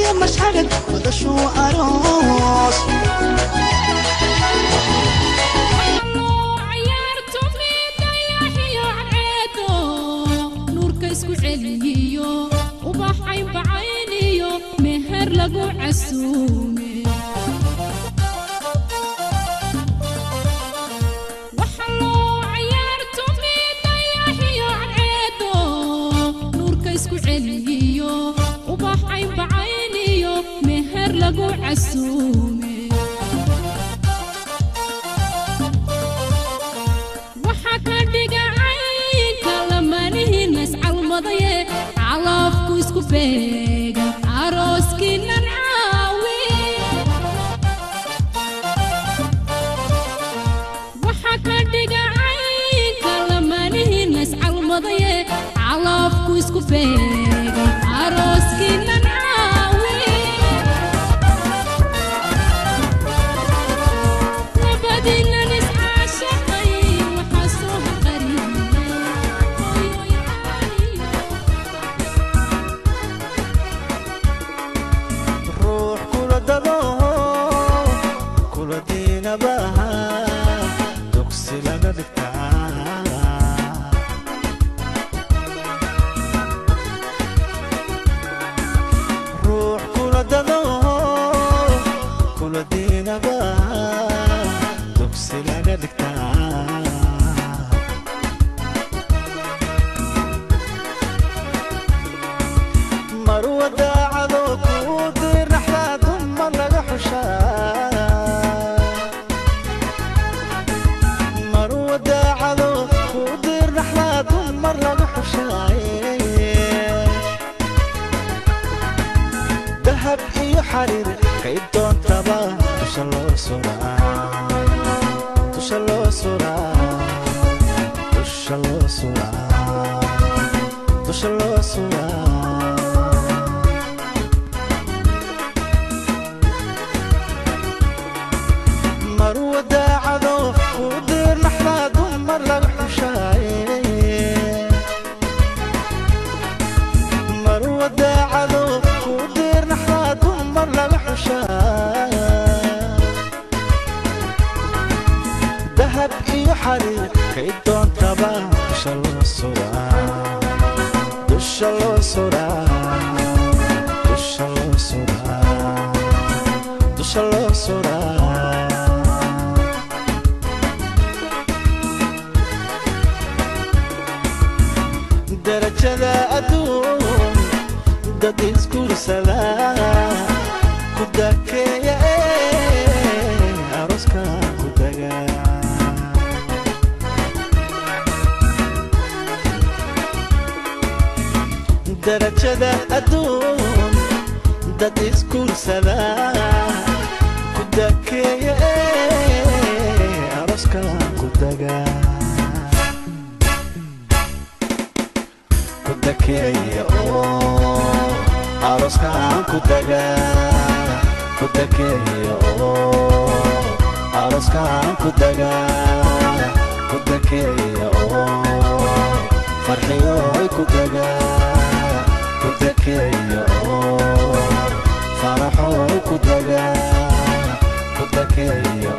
Iyo mashxarad madashuu aroos. Nuurka isku celiyiyo ubaxayn bacayniyo meher lagu casuume. Waxa loo cayaartumay dayaxiyo cadceedo, nuurka isku celiyiyo ubaxayn bacayniyo meher lagu casuume. Waxa ka dhiga caynka lamanihiina iscalmadaye, calafku isku beega arooskiinan caawi. Waxa ka dhiga caynka lamanihiina iscalmadaye, calafku isku beega arooskiinan caawi. Labadiinan iscaashaqay waxaa soo haqariyey hooyoy caaliyo. Ruux kula dado, kula diinabaha, dugsi laga dhigtaa. Ruux kula dado, kula diinabaha, dugsi laga dhigtaa. Marwa daacado kuu dirnaxdaa, dumar laga xushaa. Marwa daacado kuu dirnaxdaa, dumar laga xushaaye. Dahab iyo xariir kay doontaba dusha loo suraa, dusha loo suraa, dusha loo suraa, dusha loo suraa. Marwa daacado kuu dirnaxdaa, dumar laga xushaaye. Marwa daacado kuu dirnaxdaa, dumar laga xushaa. Dahab iyo xariir kay doontaba dusha loo suraa, dusha loo suraa, dusha loo suraa, dusha loo suraa. Darajada adduun dad isguursada ku dakeeya ee arooska ku daga. Darajada adduun dad isguursada ku dakeeya ee arooska ku daga, ku dakeeya oo arooskaan ku daga, ku dakeeya oo arooskaan ku daga, ku dakeeya oo farxiyoy ku daga, ku dakeeya oo faraxoy ku daga, ku dakeeya.